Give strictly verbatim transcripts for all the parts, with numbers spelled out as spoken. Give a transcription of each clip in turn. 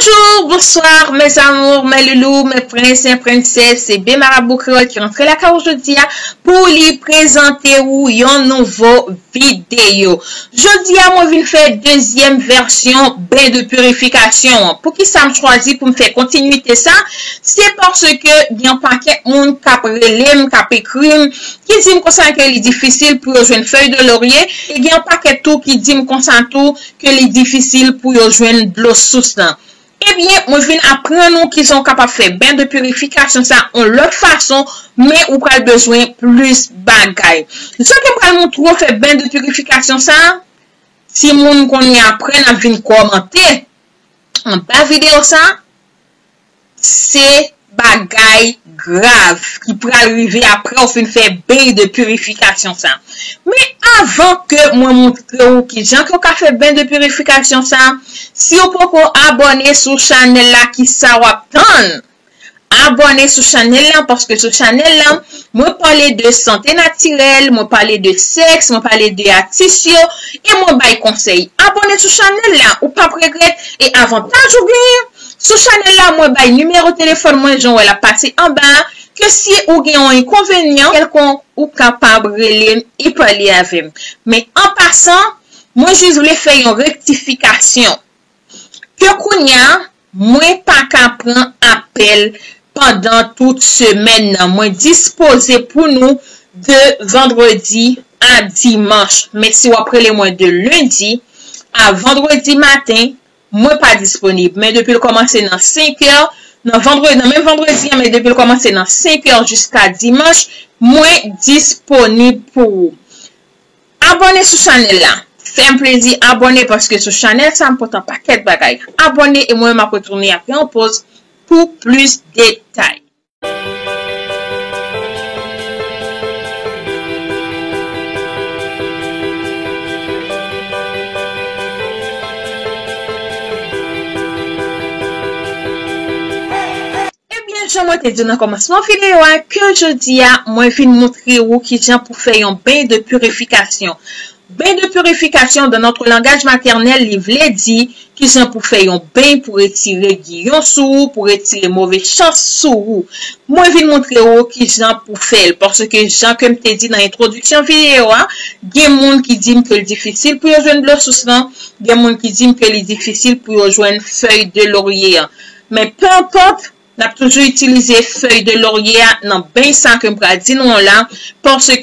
Bonjou, bonswa, mes amours, mes loulous, mes princes, mes princesses, se Bee Marabou Kreyòl ki rantre lakay ou jodi a pou li prezante ou yon nouvo videyo. Jodi a, mwen vin fè dezyèm vèsyon ben de pirifikasyon an. Poukisa m chwazi pou m fè kontinite sa? Se paske gen yon pakèt moun k ap rele m, k ap ekri m, ki di m konsa ke li difisil pou yo jwenn fèy de lorye, e gen yon pakèt tou ki di m konsa tou ke li difisil pou yo jwenn dlo sous lan. Ebyen, mwen vin aprann ou kijan ou kapab fè ben de pirifikasyon sa yon lòt fason, men ou pral bezwen plis bagay. Jan ke m pral montre w fè ben de pirifikasyon sa, timoun kounye a apre n ap vin kòmante anba videyo sa, se bagay grav ki pral rive apre w fin fè ben de pirifikasyon sa. Men avan ke mwen montre w kijan ke w ka fè ben de pirifikasyon sa, si w poko abòne sou chanèl la, kisa w ap tann? Abòne sou chanèl la, paske sou chanèl la, mwen pale de sante natirèl, mwen pale de sèks, mwen pale de atis yo, e mwen bay konsèy. Abòne sou chanèl la, ou p ap regrèt, e avantaj ou genyen, sou chanèl la, mwen bay nimewo telefòn mwen, jan w wè l ap pase anba a, ke si ou gen yon enkonvenyan kèlkonk, ou kapab rele m e pale avè m. Men an pasan, mwen jis vle fè yon rektifikasyon. Ke kounye a, mwen pa ka pran apèl pandan tout semèn nan. Mwen dispoze pou nou de vandredi a dimanch. Men si w ap rele mwen de lendi a vandredi maten, mwen pa disponib. Men depi l kòmanse nan senk è, nan vandredi, nan menm vandredi an, men depi l kòmanse nan senk è jiska dimanch, mwen disponib pou ou. Abòne sou chanèl la. Fè m plezi, abòne, paske sou chanèl sa, m pote yon pakèt bagay. Abòne e mwen menm m ap retounen apre yon poz pou plis detay. Ebyen, jan mwen te di w nan kòmansman videyo a, ke jodi a, mwen vin montre ou kijan pou fè yon ben de pirifikasyon. Ben de purification dans notre langage maternel, li vle di kijan pou fè yon ben pou retire giyon sou ou, pou retire move chans sou ou. Mwen vin montre ou kijan pou fè l, paske jan ke m te di nan entwodiksyon videyo a, gen moun ki di m ke l difisil pou yo jwenn dlo sous lan, gen moun ki di m ke li difisil pou yo jwenn fèy de lorye an. Men pe enpòt, n ap toujou itilize fèy de lorye a nan ben sa ke m pral di nou an la, paske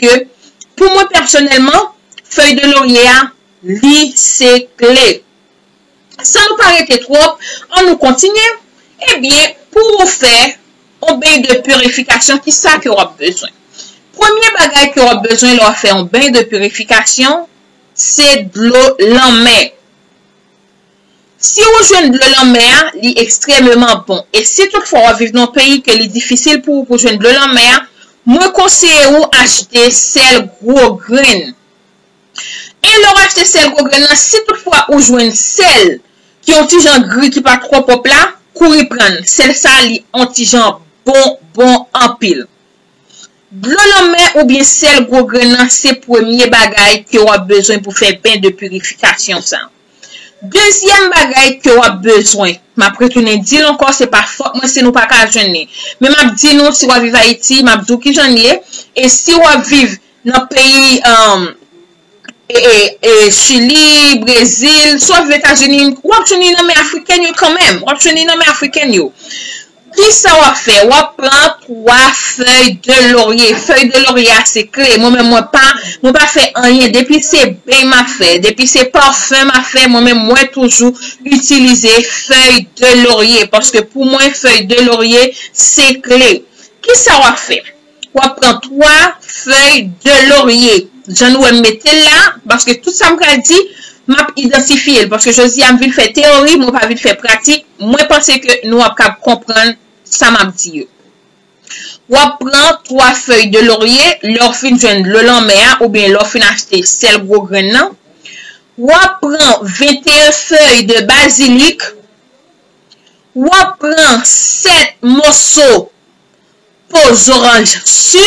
pou mwen pèsonèlman, fèy de lorye a, li se kle. San nou pa rete twòp, ann nou kontinye. Ebyen, pou ou fè yon ben de pirifikasyon, ki sa ke w ap bezwen? Premye bagay ke w ap bezwen lè w ap fè yon ben de pirifikasyon, se dlo lanmè. Si ou jwenn dlo lanmè a, li ekstrèmeman bon. E si toutfwa w ap viv nan yon peyi ke li difisil pou ou pou jwenn dlo lanmè a, mwen konseye ou achte sèl gwo grenn. E lè w achte sèl gwo grenn nan, si toutfwa ou jwenn sèl ki yon ti jan gri, ki pa twò pwòp la, kouri pran l. Sèl sa, li yon ti jan bon, bon anpil. Dlo lanmè oubyen sèl gwo grenn nan se premye bagay ke w ap bezwen pou fè ben de pirifikasyon sa. Dezyèm bagay ke w ap bezwen, m ap retounen di l ankò, se pa fòt mwen si nou pa ka jwenn li. Men m ap di nou, si w ap viv Ayiti, m ap di w kijan l ye. E si w ap viv nan peyi, um, e, e, e, Chili, Brezil, si w ap viv Etazini, w ap jwenn li nan men Afriken yo kanmenm. W ap jwenn li nan men Afriken yo. Kisa w ap fè? W ap pran twa fèy de lorye. Fèy de lorye a se kle. Mwen menm, mwen pa, mwen pa fè anyen. Depi se ben m ap fè, depi se pafen m ap fè, mwen menm, mwen toujou itilize fèy de lorye. Paske pou mwen, fèy de lorye, se kle. Kisa w ap fè? W ap pran twa fèy de lorye. Jan nou wè m mete l la, paske tout sa m pral di, m ap idantifye l. Paske jodi a, m vin fè teyori, mwen pa vin fè pratik. Mwen panse ke nou ap kab konprann sa m ap di yo. W ap pran twa fèy de lorye, lè w fin jwenn dlo lanmè a, oubyen lè w fin achte sèl gwo grenn nan. W ap pran venteyen fèy de bazilik. W ap pran sèt moso po zoranj si.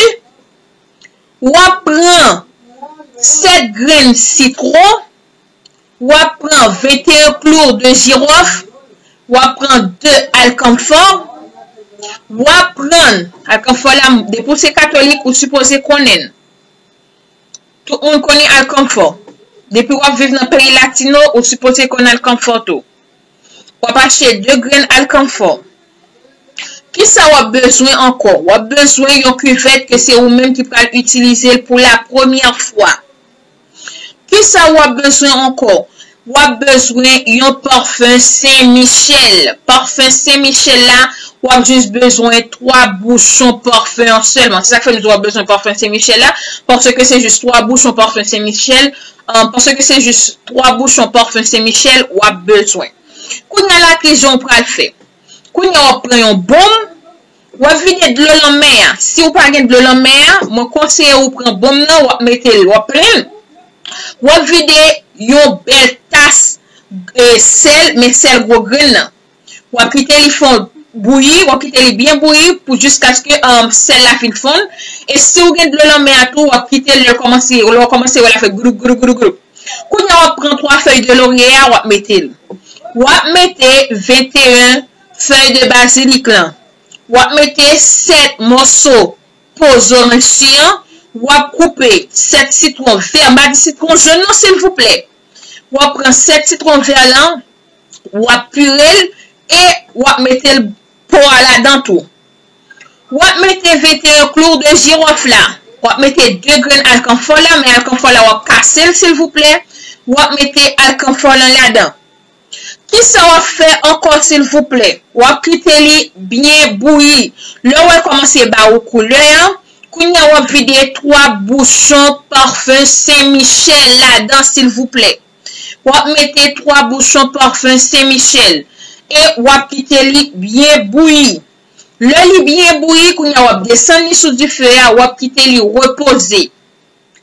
W ap pran sèt grenn sitwon. W ap pran venteyen klou de jiròf. W ap pran de alkanfò. W ap pran alkanfò la, depi w se katolik, ou sipoze konnen l. Tout moun konnen alkanfò. Depi w ap viv nan peyi latino, ou sipoze konn alkanfò tou. W ap achte de grenn alkanfò. Kisa w ap bezwen ankò? W ap bezwen yon kivèt ke se ou menm ki pral itilize l pou la premyè fwa. Kisa w ap bezwen ankò? W ap bezwen yon pafen Sen Michèl. Pafen Sen Michèl la, w ap jis bezwen twa bouchon pafen an sèlman. Se sa k fè nou di w ap bezwen pafen Sen Michèl la, paske se jis twa bouchon pafen Sen Michèl, paske se jis twa bouchon pafen Sen Michèl w ap bezwen. Kounye a la, kijan w pral fè? Kounye a, w ap pran yon bonm, w ap vide dlo lanmè a. Si w pa gen dlo lanmè a, mwen konseye w pran bonm nan, w ap mete l, w ap plen l. W ap vide yon bèl tas e, sèl, men sèl gwo grenn nan. W ap kite li fonn bouyi, w ap kite li byen bouyi pou jiskaske um, sèl la fin fonn. E si w gen dlo lanmè a tou, w ap kite l lè l kòmanse, lè w kòmanse wè l ap fè group, group, group, group. Kounye a w ap pran twa fèy de lorye a, w ap mete l. W ap mete venteyen fèy de bazilik lan. W ap mete sèt mòso po zoranj si an. W ap koupe sèt sitwon vè, m pa di sitwon jòn non, silvouplè. W ap pran sèt sitwon vè lan, w ap pire l e w ap mete l po a ladan tou. W ap mete venteyen klou de jiwòf la. W ap mete de grenn alkanfò la, men alkanfò la w ap kase l silvouplè. W ap mete alkanfò lan ladan. Kisa w ap fè ankò silvouplè? W ap kite li byen bouyi. Lè w wè l kòmanse ba ou koulè an, kounye a w ap vide twa bouchon pafen Sen Michèl ladan silvouplè. W ap mete twa bouchon pafen Sen Michèl e w ap kite li byen bouyi. Lè li byen bouyi, kounye a w ap desann li sou dife a, w ap kite li repoze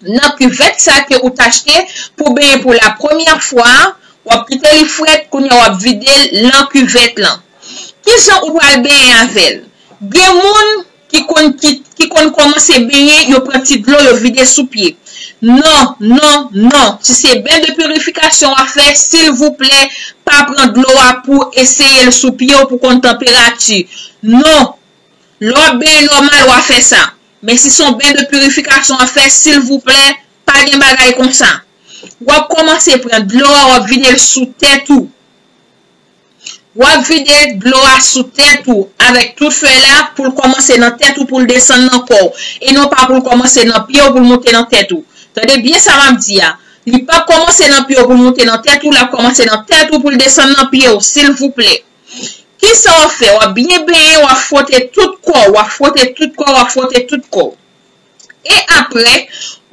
nan kivèt sa ke ou t achte pou benyen pou la premyè fwa a, w ap kite li frèt, kounye a w ap vide l lan kivèt lan. Kijan ou pral benyen avè l? Gen moun ki konn ki, ki konn kòmanse benyen, yo pran ti dlo, yo vide sou pye. Non, non, non. Si se ben de pirifikasyon w ap fè, silvouplè, pa pran dlo a pou eseye l sou pye w pou konn tanperati. Non. Lè w ap benyen nòmal, w a fè sa. Men si se yon ben de pirifikasyon w ap fè, silvouplè, pa gen bagay konsa. W ap kòmanse pran dlo a, w ap vide l sou tèt ou. W ap vide dlo a sou tèt ou avèk tout fèy la pou l kòmanse nan tèt ou pou l desann nan kò w, e non pa pou l kòmanse nan pye w pou l monte nan tèt ou. Tande byen sa m ap di a. Li p ap kòmanse nan pye w pou l monte nan tèt ou, l ap kòmanse nan tèt ou pou l desann nan pye w, silvouplè. Kisa w ap fè? W ap byen benyen, w ap fwote tout kò w, w ap fwote tout kò w, w ap fwote tout kò w. E apre,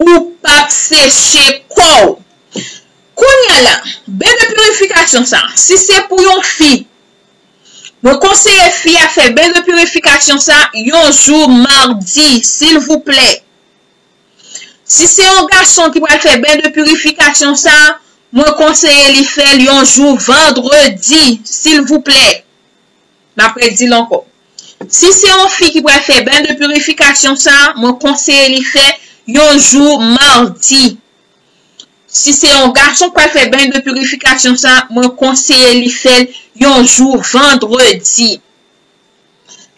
ou p ap seche kò w. Kounye a la, ben de pirifikasyon sa, si se pou yon fi, mwen konseye fi a fè ben de pirifikasyon sa yon jou madi, silvouplè. Si se yon gason ki pral fè ben de pirifikasyon sa, mwen konseye li fè l yon jou vandredi, silvouplè. M ap redi l ankò. Si se yon fi ki pral fè ben de pirifikasyon sa, mwen konseye li fè yon jou madi. Si se yon gason k pral fè ben de pirifikasyon sa, mwen konseye li fè l yon jou vandredi.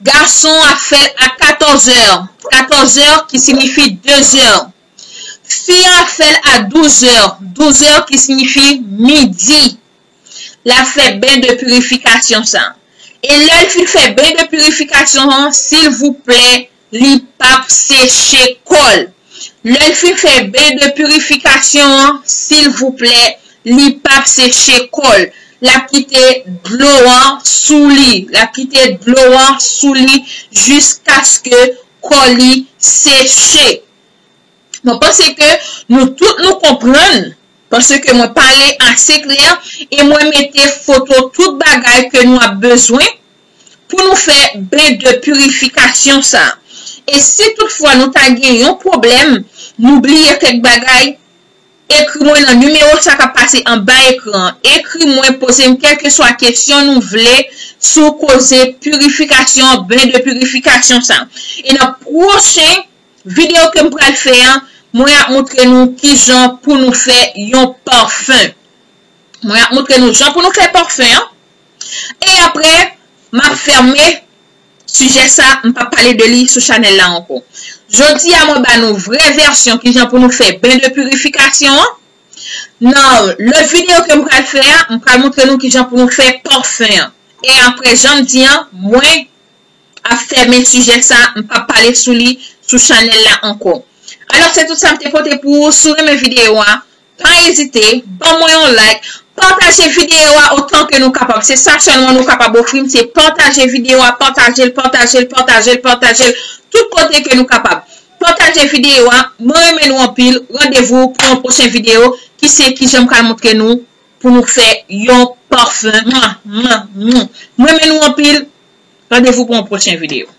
Gason ap fè l a katòz è, katòz è ki siyifi de zè. Fi a ap fè l a douz è, douz è ki siyifi midi. L ap fè ben de pirifikasyon sa. E lè l fin fè ben de pirifikasyon an, silvouplè, li p ap seche kò l. Lè l fin fè ben de pirifikasyon an, silvouplè, li p ap seche kò l. L ap kite dlo an sou li. L ap kite dlo an sou li jiskaske kò li seche. Mwen panse ke nou tout nou konprann, paske mwen pale ase klè e mwen mete foto tout bagay ke nou ap bezwen pou nou fè ben de pirifikasyon sa. E si toutfwa nou ta gen yon pwoblèm, nou bliye kèk bagay, ekri mwen nan nimewo sa k ap pase anba ekran an. Ekri mwen, poze m kèlkeswa kesyon nou vle sou koze pirifikasyon, ben de pirifikasyon sa. E nan pwochen videyo ke m pral fè an, mwen ap montre nou kijan pou nou fè yon pafen. Mwen ap montre nou jan pou nou fè pafen an. E apre, m ap fèmen sijè sa, m p ap pale de li sou chanèl la ankò. Jodi a, mwen ba nou vrè vèsyon kijan pou nou fè ben de pirifikasyon an. Nan lòt videyo ke m pral fè a, m pral montre nou kijan pou nou fè pafen an. E apre, jan m di an, mwen ap fèmen sijè sa, m p ap pale sou li sou chanèl la ankò. Alò, se tout sa m te pote pou ou. Si w renmen videyo a, pa ezite, ban mwen yon like, pataje videyo a otan ke nou kapab. Se sa sèlman nou kapab ofri m, se pataje videyo a, pataje l, pataje l, pataje l, pataje l, tout kote ke nou kapab. Pataje videyo a, mwen renmen nou anpil, randevou pou yon pwochen videyo, ki se kijan m pral montre nou pou nou fè yon pafen. Mwen renmen nou anpil, randevou pou yon pwochen videyo.